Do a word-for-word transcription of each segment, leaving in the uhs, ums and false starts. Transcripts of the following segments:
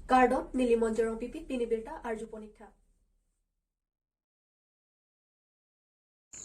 Kardom, neli Monjorong Pipi, pini birta arju ponik tha.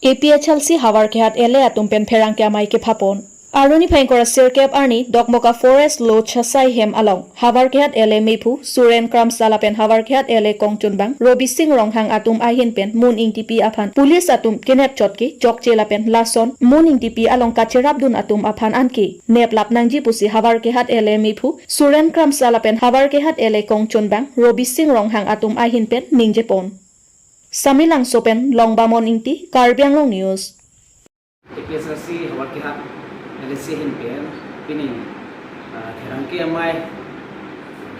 A P H L C Howraghat L A atum pen pherangke amei kephapon. Arni phai ingkoi ra sirkep arni Dokmoka Forest Lodge asai hem along Howraghat L A mephu Suren Kramsa lapen Howraghat L A kongchunbang Robising Ronghang atum ahin pen Mon Ingtipi aphan police atum kenep chot ke chokche lapen lason Mon Ingtipi along kacherapdun atum aphan anke neplap nangji pusi Howraghat L A mephu Suren Kramsa lapen Howraghat L A kongchunbang Robising Ronghang atum ahin pen ningjepon. Samelangso pen Longbamon Ingti, Karbi Anglong News. A P H L C Howraghat L A C ahin pen pini, ah, pherangke amei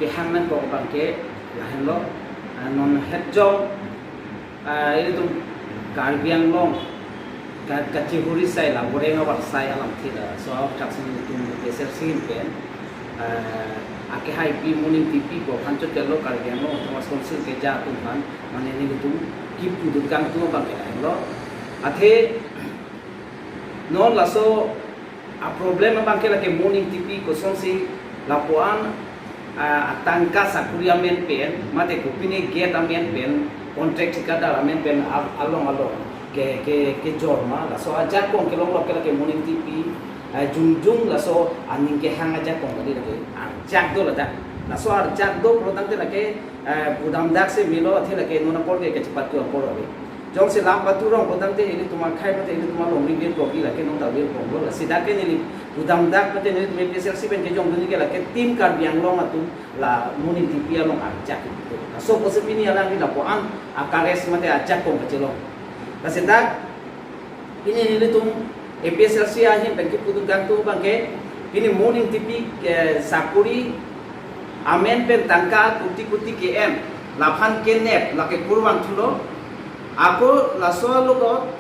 kehang nangkok abangke lahenlo, ah, non hetjong, ah, ilitum Karbi Anglong ka-, kachihuri asai la boreng avar asai alamthe laso athak si ilitum A P H L C ahin pen, ah, akehaipi Mon Ingtipi aphan chotlo, Karbi Anglong Autonomous Council keja atum aphan, mane nelitum kipudun kangtung abangke lahenlo. Athe non laso aproblem abangke lake Mon Ingtipi kosonsi lapuan, ah, atangka sakuri amen pen, mate kopine gate amen pen, contract thikadar amen pen al-, along along ke, ke, kejor ma, laso ajakong kelong lo ke lake Mon Ingtipi, ah, jongjong laso aning kehang ajakong kali lake arjak do ladak. Laso arjak do pulotangte lake, eh, pudamdak si melo athe lake non apor ke kachepatu apor ave. Jongsi lam patu rong pulotangte ilitum akhei mate ilitum alongri vir kogi lake non ta vir konglo. Lasi dak ke neli pudamdak mate nelitum A P H L C pen kejongdun ke lake Team Karbi Anglong atum la Mon Ingtipi along arjak itu. Laso pusi pini alangli lapuan akares mate ajakong kachelong. Lasi dak pini nelitum A P H L C ahin pen kipudun kangtung abangke pini Mon Ingtipi, eh, sakuri amen pen tangka kuti kuti ke-en laphan kenep lake kurvangthulo. Ako laso alogot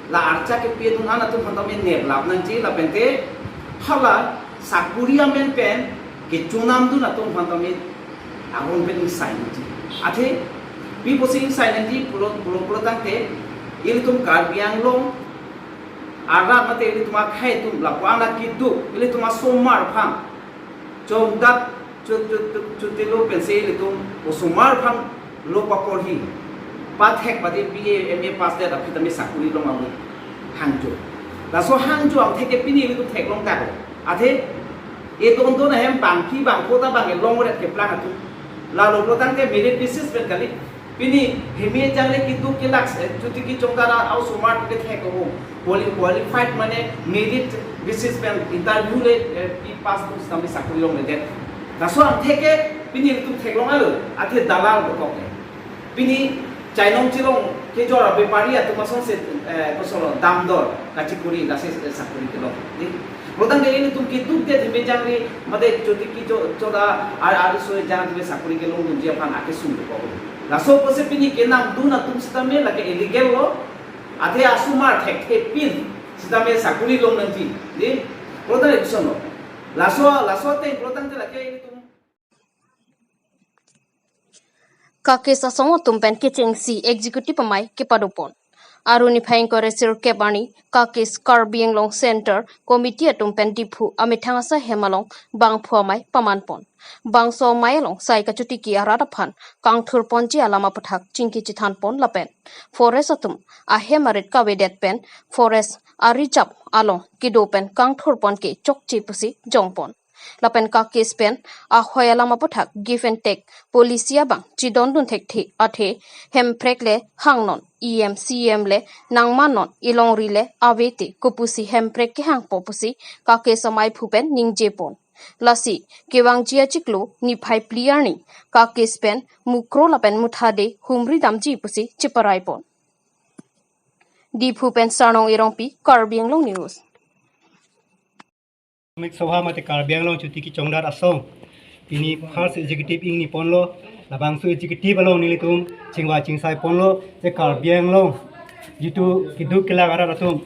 la archak kepidun an atum aphan tame neplap nangji lapente hala sakuri amen pen kechonamdun atum aphan tame aron pen ingsai nangji. Athe pi pusi ingsai nangji pulo, pulo, pulotangte ilitum Karbi Anglong arat mate ilitum akhei atum lapuan akeduk ilitum asomar aphan chongdat chot, chot, chot, chotilo pensi ilitum osomar aphan lo paporhi pathek pati B A, M A pass det aphi tame sakuri long amu hangjo. Laso hangjo angthek ke pini ilitum theklong tanglo. Athe edon don ahem bangphi bangpho ta bang elong ret keplang atum. Lalo pulotangte merit basis pen kali. Pini himi jangre keduk kelak, eh, chuti kechongdar a-osomar kethek o. Quali-, qualified mane merit basis pen interview le, eh, pi pass tu sitame sakuri longledet. Laso angthek ke pini ilitum theklong alo, athe dalal dokok ke. Pini chainong chilong kejor abepari atum asonsi, eh, kosonlo damdor kachikuri lasi, eh, sakuri kelong. Di, pulotangte ilitum keduk det himi jangre mate chuti kecho-, choda ar, ar so jang atum sakuri kelongdunji aphan akesung dokok. Laso pusi pini kenamdun atum sitame lake illegal lo, athe asomar thekthe pin sitame sakuri long nangji. Di, pulotangte kusonlo. Laso, laso ateng pulotangte lake ilitum Kakis asong atum pen kechengsi executive amei kepadopon. Arni phai ingkoi ra sirkep arni Kakis Karbi Anglong Centre Committee atum pen Diphu amethang asai hem along bangphu amei pamanpon. Bangso amei along sai kachotiki arat aphan kangthurponji alam aputhak chingki chethanpon lapen forest atum ahem arit kavedet pen forest a-reserve along kedo pen kangthurpon ke chokche pusi jongpon. Lapen Kakis pen ahoi alam aputhak give and take policy abang chedondun thekthe athe hemprek le hangnon, E M, C E M le nangmannon, ilongri le avete kopusi hemprek kehangpo pusi Kakis amaiphu pen ningjepon. Lasi kevangji achiklo niphai phli arni Kakis pen Mukroh lapen Muthade humri damji pusi cheparaipon. Diphu pen Sarnong Erongpi, Karbi Anglong News. Kramik Sabha mate Karbi Anglong chuti kechongdar asong. Pini first executive ingniponlo, labangso executive along nelitum chingvai chingsaiponlo, je Karbi Anglong jitu keduk kelak arat atum,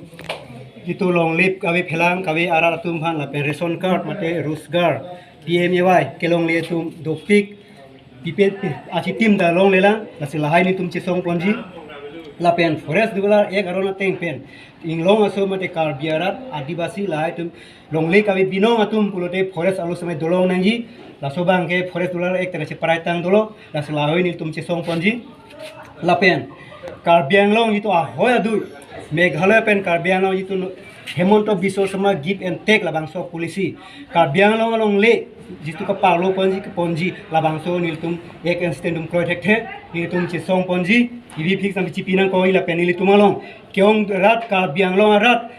jitu longlip kave phelang kave arat atum aphan lapen ration card mate Rozgar, P M A Y kelongle atum dopik, pipe, pi, achitim ta longlelang, lasi lahai nelitum chesongponji. Lapen Forest Developer Act aron ateng pen inglong aso mate Karbi arat Adivasi lahai atum longle kave binong atum pulote forest along samai dolong nangji. Laso abang ke Forest Developer Act ta kacheparai tang dolo, lasi lahai nelitum chesong ponji. Lapen Karbi Anglong jitu ahoi adui, Meghalaya pen Karbi Anglong jitu Himanta Biswa Sarma give and take labangso policy, Karbi Anglong alongle jitu kaparlo ponji, keponji, labangso nelitum ek instant tum kroi thekthe, nelitum chesong ponji, ivi fix nang chipi nangkok, lapen nelitum along ke-ong rat, Karbi Anglong arat,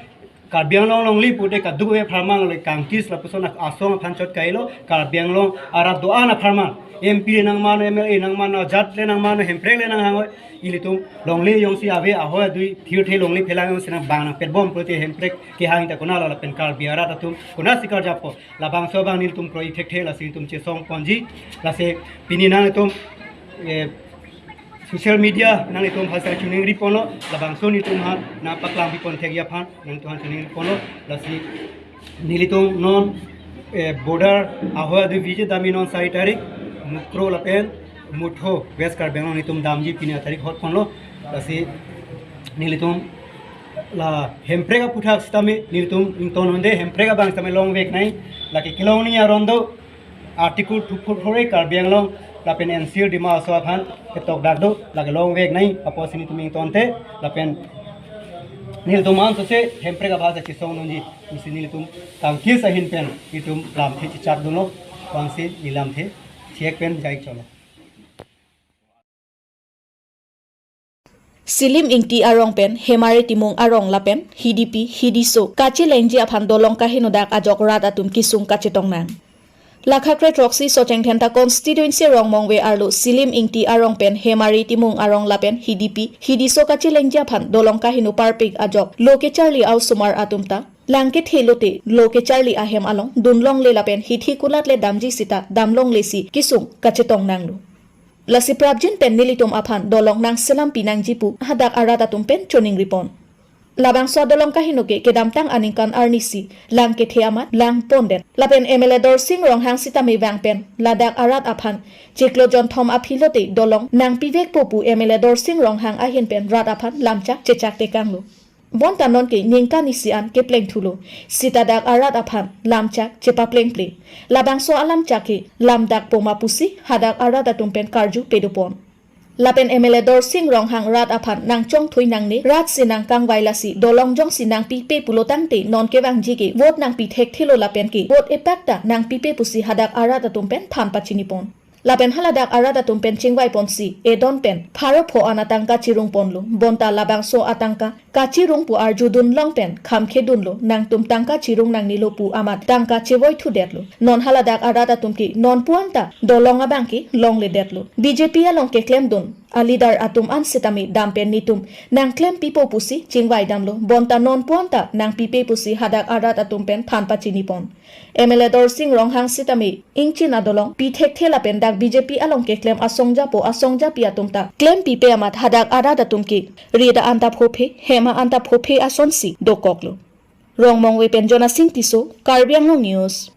Karbi Anglong alongle pute kaduk ave apharman le kangkis lapuson asong aphan chot kailo, Karbi Anglong arat do-an apharman, M P le nangmano, M L A nangmano, jat le nangmano, hemprek le nanghangoi. Ilitum longle jongsi ave ahoi adui thirthe longle phelang jongsi nang bang nangpetbom pulote hemprek kehang ta konatlo, lapen Karbi arat atum konatsi karjappo. Labangso abang nelitum kroi thekthe, lasi nelitum chesong ponji. Lasi pini nanglitum, eh, social media nanglitum hasa chuningri ponlo, labangso nelitum aphan nangpaklang pipon thekji aphan nangtuhan chuningri ponlo. Lasi nelitum non, eh, border ahoi adui visit dam-i non sari tarik, Mukro lapen Mutho West Karbi Anglong nelitum damji, pini atarik hot ponlo. Lasi nelitum la hemprek aputhak sitame nelitum ington un'e, hemprek abang sitame longvek nai, lake kelong ni aron do, Article two four four A Karbi Anglong lapen N C R Dima Hasao aphan ketok dak do, lake longvek nai, apotsi nelitum ingtonte, lapen nelitum ansose hemprek abang ta chesong nangji, isi nelitum kangkis ahin pen nelitum lamthe chechak dunlo, vangsi neli lamthe chek pen jai cholo. Silim Ingti arong pen Hemari Timung arong lapen Hidipi Hidiso kachelengji aphan dolong kaheno dak ajok rat atum kesung kachetong nang. Lakha kre throksi Socheng Dhenta constituency Rongmongve arlo Silim Ingti arong pen Hemari Timung arong lapen Hidipi Hidiso kachelengji aphan dolong kaheno parpik ajok lo kecharli a-osomar atum ta lang kethe lote lo kecharli ahem along dunlongle lapen hithi kulat le damji sita damlongle si kesung kachetong nanglo. Lasi prapjin pen nelitum aphan dolong nangselampi nangji pu hadak arat atum pen choningri pon. Labangso adolong kaheno ke kedamtang aningkan arnisi lang kethe amat lang pondet. Lapen M L A Dorsing Ronghang sitame vang pen ladak arat aphan chiklo jonthom aphi lote dolong nangpivekpo pu M L A Dorsing Ronghang ahin pen rat aphan lamchak chechak tekanglo. Bonta nonke ningkan isi an kepleng thulo, sita dak arat aphan lamchak chepaplengple. Labangso alamchak ke lamdak poma pusi hadak arat atum pen karju pedopon. Lapen M L A Dorsing Ronghang rat aphan nangchongthui nangne, rat si nangkangvai lasi dolong jongsi nangpipe pulo tangte non kevangji ke vote nangpi thekthelo lapen ke vote epak ta nangpipe pusi hadak arat atum pen than pachinipon. Lapen haladak arat atum pen chingvai ponsi edon pen pharo pho ana tangka chirung ponlo, bonta labangso atangka kachirung pu arjudun long pen khamkhedunlo, nangtum tangka chirung nangnelo pu amat tangka chevoi thudetlo. Non haladak arat atum ke non pu anta dolong abang ke longledetlo. B J P along keklemdun a leader atum an sitame dam pen netum nangklempipo pusi chingvai damlo, bonta non pu anta nangpipe pusi hadak arat atum pen than pachinipon. M L A Dorsing Ronghang sitame ingchin adolong pi thekthe lapen dak B J P along keklem asongjapo asongjapi atum ta klempipe amat hadak arat atum ke ri da anta phophe, hema anta phophe asonsi dokoklo. Rongmongve pen Jonasing Tisso, Karbi Anglong News.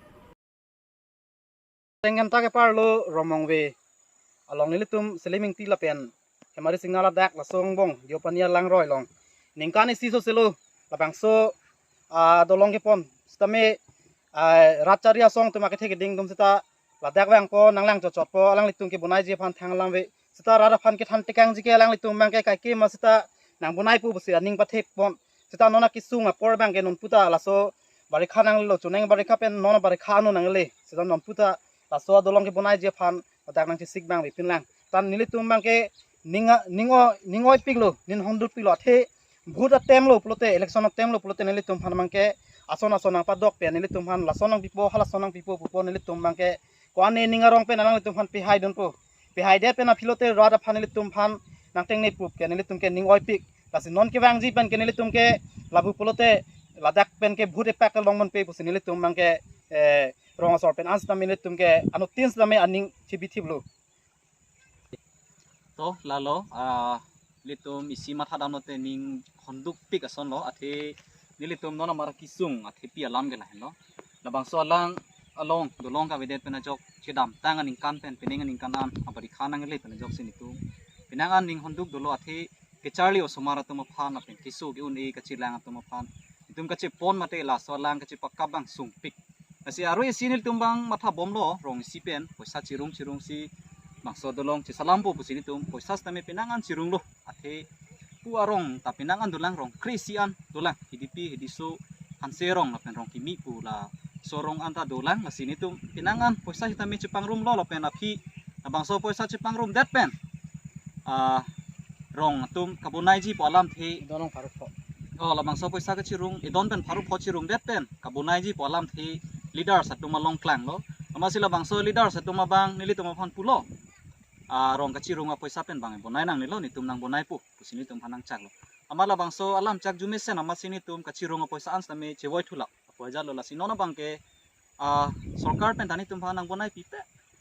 Tengen ta keparlo Rongmongve along nelitum Silim Ingti lapen Hemari Singnar ladak laso angbong Deopani alangroi along ningkan isi soselo labangso, ah, dolong kepon sitame, ah, rat chari asong atum akethe keding atum sita ladak vangpo, nanglang chotchotpo, alanglitum ke bonaiji aphan thang alam ave, sita rat aphan kethan tekangji ke alanglitum abang ke kaike ma sita nangbonaipo pusi aning pathepon. Sita non akesung apor abang ke non puta laso barikha nanglo, choneng barikha pen non barikha ano nangle. Sita non puta laso adolong kebonaiji aphan ladak nangchesik abang vepinlang. Tan nelitum abang ke ning a-, ning o-, ning oipiklo, ning hondukpiklo, athe vote atemlo pulote, election atemlo pulote nelitum aphan abang ke ason ason nangpadok pen nelitum aphan lason nangpipo, halason nangpipo pupo nelitum abang ke ko-an ning arong pen alanglitum aphan pehaidunpo. Pehaidet pen aphi lote rat aphan nelitum aphan nangtengne pup ke nelitum ke ning oipik. Lasi non kevangji pen ke nelitum ke lapu pulote ladak pen ke vote epak ke long manpe pusi nelitum abang ke, eh, rong asor pen an sitame nelitum ke anuttin sitame aning chibithiplo. To lalo, ah, nelitum isi matha damlote ning hondukpik asonlo, athe nelitum non amar kesung athepi alam ke lahenlo. Labangso alang along dolong kavedet pen ajok kedamtang aningkan pen pining aningkan an abarikha nangle pen ajoksi nelitum penang an ning honduk dolo, athe kecharli osomar atum aphan lapen keso ke-un-e kachelang atum aphan itum kachepon mate laso alang kachepakap abang sungpik. Lasi arui isi nelitum abang matha bomlo, rong isi pen poisa chirung chirungsi bangso dolong chesalampo pusi nelitum poisa sitame penang an chirunglo. Athe pu arong ta penang an dolang, rong kre-isi an dolang, Hidipi, Hidiso, Hanse rong lapen Rongkimi pu laso rong an ta dolang. Lasi nelitum penang an poisa sitame chepangrumlo lapen aphi labangso poisa chepangrumdet pen ah, rong atum kabonaiji pu alamthe. Idon along pharo pho. Oh, labangso poisa kachirung, idon pen pharo pho chirungdet pen kabonaiji pu alamthe leaders atum along klanglo. Amatsi labangso leaders atum abang nelitum aphan pulo, ah, rong kachirung apoisa pen abang bonai nangnelo, nelitum nangbonaipo pusi nelitum aphan nangchaklo. Amat labangso alam chakju mesen amatsi nelitum kachirung apoisa an sitame chevoi thulap apoisa lo. Lasi non abangke ah, sorkar pen ta nelitum aphan nangbonai pipe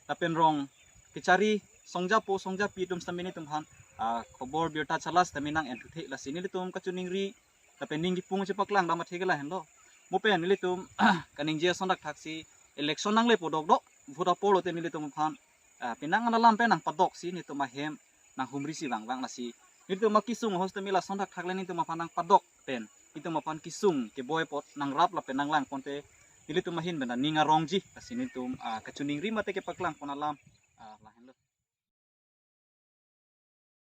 lapen rong kechari songjapo songjapi atum sitame nelitum aphan ah, khobor birta chala sitame nang-en thuthe. Lasi nelitum kachiningri lapen ning kipung chepaklang dam athe ke lahenlo. Mo pen nelitum kaningje ason thakthaksi election nangle po dokdok, vote apor lote nelitum aphan ah, penang an alam pen nangpadoksi nelitum ahem nanghumrisi vangvang. Lasi nelitum akesung ahut sitame lason thakthak le nelitum aphan nangpadok pen nelitum aphan kesung keboi apot nangrap lapen nanglangponte nelitum ahin pen ta ning arongji. Lasi nelitum ah, kachiningri mate kepaklangpon alam ah, lahenlo.